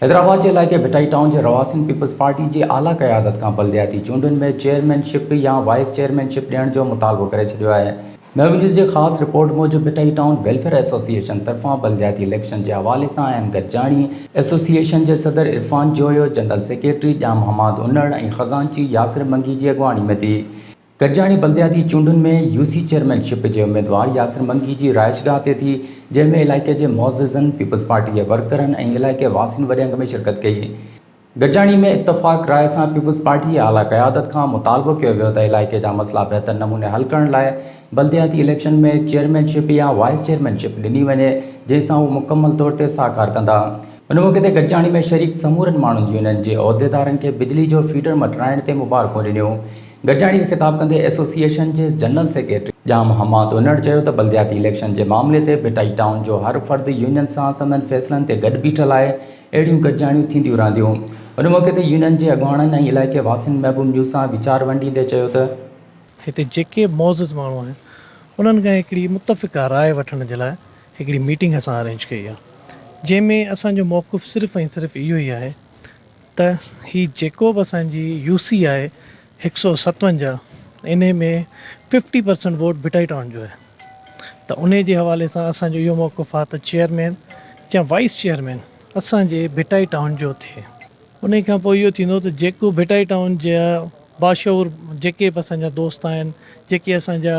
حيدرآباد جي علائقي ڀٽائي ٽائون جي رهواسين پيپلز پارٽي جي اعليٰ قيادت کان بلدياتي چونڊن ۾ چيئرمين شپ يا وائيس چيئرمين شپ ڏيڻ جو مطالبو ڪري ڇڏيو آهي. نيو نيوز جي خاص رپورٽ موجب ڀٽائي ٽائون ويلفيئر ايسوسيئيشن طرفان بلدياتي اليڪشن جي حوالي سان اهم گڏجاڻي ايسوسيئيشن جي صدر عرفان جويو، جنرل سيڪريٽري ڄام حماد انڙ ۽ خزانچي ياسر منگي جي اڳواڻي ۾ ٿي. گڏجاڻي بلدياتي چونڊن ۾ يو سي چيئرمين شپ جي اميدوار ياسر منگي جي رهائشگاهه تي ٿي، جنهن ۾ علائقي جي معززن، پيپلز پارٽي جي ورڪرن ۽ علائقي واسين وڏي انگ ۾ شرڪت ڪئي. گڏجاڻي ۾ اتفاق راء سان پيپلز پارٽي جي اعليٰ قيادت کان مطالبو ڪيو ويو ته علائقي جا مسئلا بهتر نموني حل ڪرڻ لاء بلدياتي اليڪشن ۾ چيئرمين شپ يا وائيس چيئرمين شپ ڏني وڃي، جنهن سان هو مڪمل طور تي سهڪار ڪندا. ان موقعي تي گڏجاڻي ۾ شريڪ سمورن ماڻهن يونين جي عهديدارن کي بجلي جو فيڊر مٽرائڻ تي مبارڪون ڏنيون. گڏجاڻي کي خطاب ڪندي ايسوسيئيشن جي جنرل سيڪريٽري ڄام حماد انڙ چيو ته بلدياتي اليڪشن جي معاملي تي ڀٽائي ٽائون جو هر فرد يونين سان سندن فيصلن تي گڏ بيٺل آهي، اهڙيون گڏجاڻيون ٿينديون رهنديون. ان موقعي تي يونين جي اڳواڻن ۽ علائقي واسين محبوب نيوز سان ويچار ونڊيندي چيو ته. هتي جيڪي به معزز ماڻهو آهن انهن کان هڪڙي متفقه راء وٺڻ جي لاء هڪڙي ميٽنگ اسان ارينج ڪئي آهي جنهن ۾ اسان جو موقف صرف ۽ صرف اهو ئي آهي ته هي جيڪو به اسان جي يو سي آهي هڪ سو 57 انهي ۾ fifty percent vote Bhittai town جو آهي ته انهي جي حوالي سان اسان جو اهو موقف آهي ته چيئرمين يا وائيس چيئرمين اسان جي ڀٽائي ٽائون جو ٿئي. انهي کان پوء اهو ٿيندو ته جيڪو ڀٽائي ٽائون جا باشعور جيڪي به اسان جا دوست آهن جيڪي اسان جا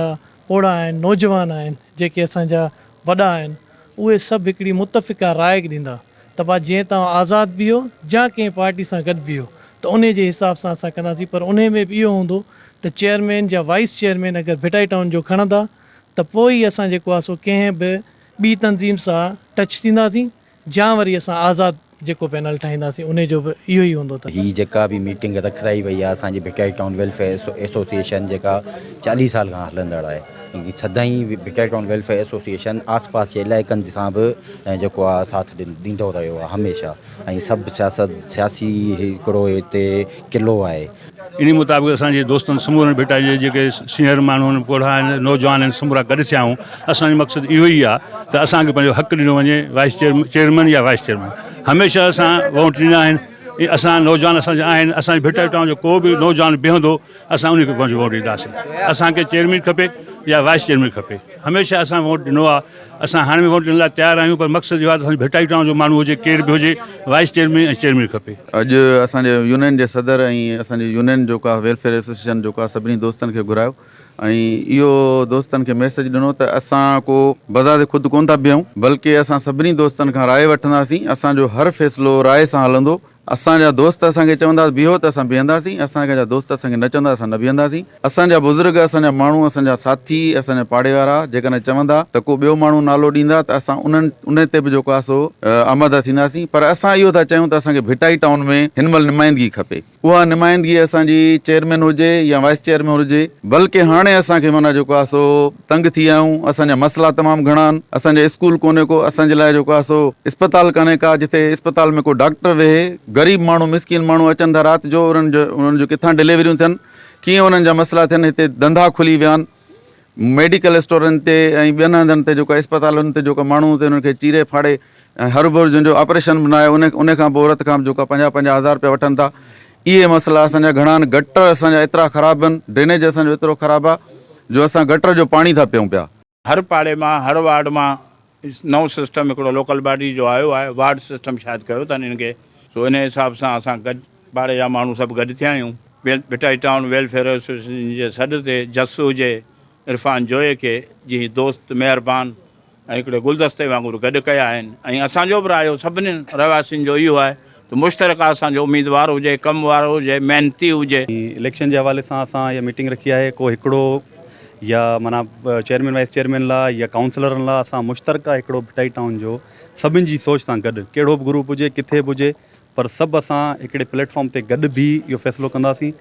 پوڙها آهن نوجوان آهن جيڪي اسان جا وڏا آهن اهي سڀ هڪڙي متفقه راء ڏيندا ته ڀا جيئن توهان آزاد بيهو يا ڪنهن پارٽي سان گڏ بيهو ته انهي جي حساب سان اسان ڪنداسين پر انهي ۾ به اهو هوندو ته چيئرمين يا وائيس چيئرمين اگر ڀٽائي ٽائون جو کڻندا ته پوء ئي اسان جيڪو آهي سو ڪنهن به ٻي تنظيم سان ٽچ ٿينداسين يا وري اسان آزاد جيڪو پينل ٺاهينداسين انهي جو به اهو ئي هوندو ته. هي جيڪا به ميٽنگ رکرائي وئي آهي اسان جي ڀٽائي ٽائون ويلفيئر ايسوسيئيشن جيڪا 40 سال کان هلندڙ آهي سدائين ڀٽائي ٽائون ويلفيئر ايسوسيئيشن آس پاس جي علائقن سان به جيڪو آهي ساٿ ڏيندو رهيو آهي هميشه ۽ سڀ سياست سياسي هڪڙو هتي قلعو آهي. انهي مطابق اسان جي دوستن سمورن ڀٽائي جي جيڪي سينئر ماڻهو آهن پوڙها آهن نوجوان آهن سمورا گڏ ٿيا آهيون اسان جو مقصد اهو ئي آهي ته اسان کي پنهنجو حق ڏنو وڃي وائيس چيئرمين يا وائيس چيئرمين هميشه اسان ووٽ ڏنا آهن اسان نوجوان اسان جا آهن اسان جي ڀٽائي ٽائون جو ڪو به نوجوان بيهندو اسان ان کي پنهنجو ووٽ ڏينداسين اسان کي چيئرمين کپي يا وائيس چيئرمين کپي هميشه اسان ووٽ ڏنو آهي اسان هاڻي به ووٽ ڏيڻ لاء تيار آهيون پر مقصد اهو آهي ته اسان جي ڀٽائي ٽائون جو ماڻهو هجي ڪير به هجي وائيس چيئرمين ۽ چيئرمين کپي. اڄ اسان جي يونين جي صدر ۽ اسان جي يونين جيڪو آهي ويلفيئر ايسوسيئيشن جيڪو آهي سڀني دوستن کي گهرايو ۽ اهو دوستن کي ميسيج ڏنو ته اسان ڪو بذات خود ڪونه ٿا بيهون بلڪه اسان سڀني دوستن کان راء وٺنداسين اسان جو هر فيصلو راء سان هلندو اسان جا دوست اسان کي چوندا بيهو ته اسان بيهنداسين، اسان جا دوست اسان کي نه چوندا اسان نه بيهنداسين، اسان جا بزرگ، اسان جا ماڻهو، اسان جا ساٿي، اسان جا پاڙي وارا جيڪڏهن چوندا ته ڪو ٻيو ماڻهو نالو ڏيندا ته اسان انهن انهي تي به جيڪو آهي سو آماده ٿينداسين پر اسان اهو ٿا چاهيون ته اسان کي ڀٽائي ٽائون ۾ هن مهل نمائندگي کپي اها نمائندگي اسان جي چيئرمين هجي يا وائيس چيئرمين هجي بلڪه هاڻي اسان کي معنيٰ جيڪو آهي سو تنگ ٿي ويا آهيون اسان جا مسئلا تمام گهڻا آهن اسان جا اسڪول ڪونهي ڪو اسان جي لاء جيڪو آهي سو اسپتال ڪانهي ڪا جتي اسپتال ۾ ڪو ڊاڪٽر ويهي غريب ماڻهو مسڪين ماڻهو اچن ٿا رات جو انهن جو انهن جو ڪٿان ڊليوريون ٿين ڪيئن انهن جا مسئلا ٿين هتي ڌنڌا کلي ويا آهن ميڊيڪل اسٽورن تي ۽ ٻين هنڌن تي جيڪو اسپتالن تي جيڪو ماڻهو هتي انهن کي چيري ڦاڙي ۽ هر ڀر جن جو آپريشن به ناهي ان ان کان پوء عورت کان به جيڪو 50 50 هزار روپيا وٺن ٿا اهي مسئلا اسان جا گهڻا آهن گٽر اسان جا ايترا خراب آهن ڊرينيج اسان جو ايترو خراب آهي جو اسان گٽر جو پاڻي ٿا پيئون پيا. هر پاڙي مان هر وارڊ مان نئون سسٽم هڪڙو لوڪل باڊي جو آيو آهي وارڊ سسٽم شايد ڪيو اٿن ان کي سو ان حساب سان اسان گڏ پاڙي جا ماڻهو سڀ گڏ ٿيا آهيون ڀٽائي ٽائون ويلفيئر ايسوسيئيشن جي سڏ تي جس هجي عرفان جويي کي جنهن دوست مهربان ۽ هڪڙي گلدستي وانگر گڏ ڪيا آهن ۽ اسان جو به رايو سڀني رهواسين جو اهو آهي ته مشترڪه اسان جو اميدوار هجي، ڪم وارو هجي، محنتي هجي. اليڪشن جي حوالي سان اسان اها ميٽنگ رکي آهي ڪو هڪڙو يا معنيٰ چيئرمين وائيس چيئرمين لاء يا ڪائونسلرن لاء اسان مشترڪه هڪڙو ڀٽائي ٽائون جو سڀن جي سوچ سان گڏ ڪهڙو به گروپ هجي ڪٿي به هجي پر سڀ اسان هڪڙي پليٽ فارم تي گڏ بيهي اهو فيصلو ڪنداسين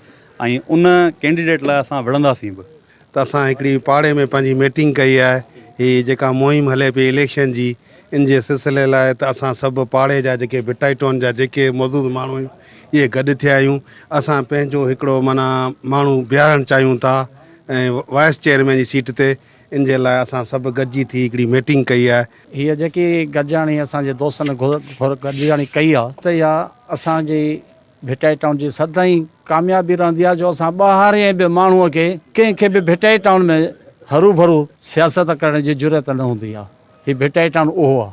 ۽ ان ڪينڊيڊيٽ لاء اسان وڙهنداسين به. ته اسان هڪڙي پاڙي ۾ پنهنجي ميٽنگ ڪئي آهي هي جيڪا مهم هلي پئي اليڪشن جي ان جي سلسلي لاء ته اسان سڀ پاڙي جا جيڪي ڀٽائي ٽائون جا جيڪي موجود ماڻهو آهيون اهي گڏ ٿيا آهيون اسان پنهنجو هڪڙو معنيٰ ماڻهو بيهارڻ چاهيون ٿا ۽ وائيس چيئرمين جي سيٽ تي. ان جي لاء اسان سڀ گڏجي ٿي هڪڙي ميٽنگ ڪئي آهي. هيء جيڪي گڏجاڻي اسان جي دوستن گڏجاڻي ڪئي آهي ته اها اسان جي ڀٽائي ٽائون جي سدائين ڪاميابي رهندي آهي جو اسان ٻاهرين به ماڻهوء کي ڪنهن کي به ڀٽائي ٽائون ۾ هروڀرو سياست ڪرڻ جي جرئت نه هوندي آهي. هي ڀٽائي ٽائون اهو آهي.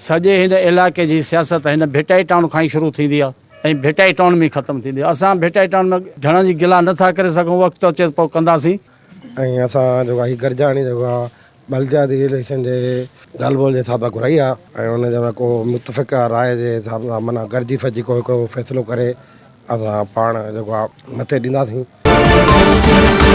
سڄي هن علائقي جي سياست هن ڀٽائي ٽائون کان ئي شروع ٿيندي آهي ۽ ڀٽائي ٽائون ۾ ئي ختم ٿيندي آهي. اسان ڀٽائي ٽائون ۾ گهڻن جي گلا نه ٿا ڪري سگهون وقت اچي ته پوء ڪنداسين. ۽ اسان جيڪو هي گڏجاڻي جيڪو آ بلدياتي اليڪشن جي ڳالهه ٻولهه جي حساب سان گهرائي آ ۽ ان جي ڪو متفقه راء جي حساب سان معنيٰ گڏجي ڦجي ڪو هڪڙو فيصلو ڪري اسان پاڻ جيڪو آ مٿي ڏينداسين.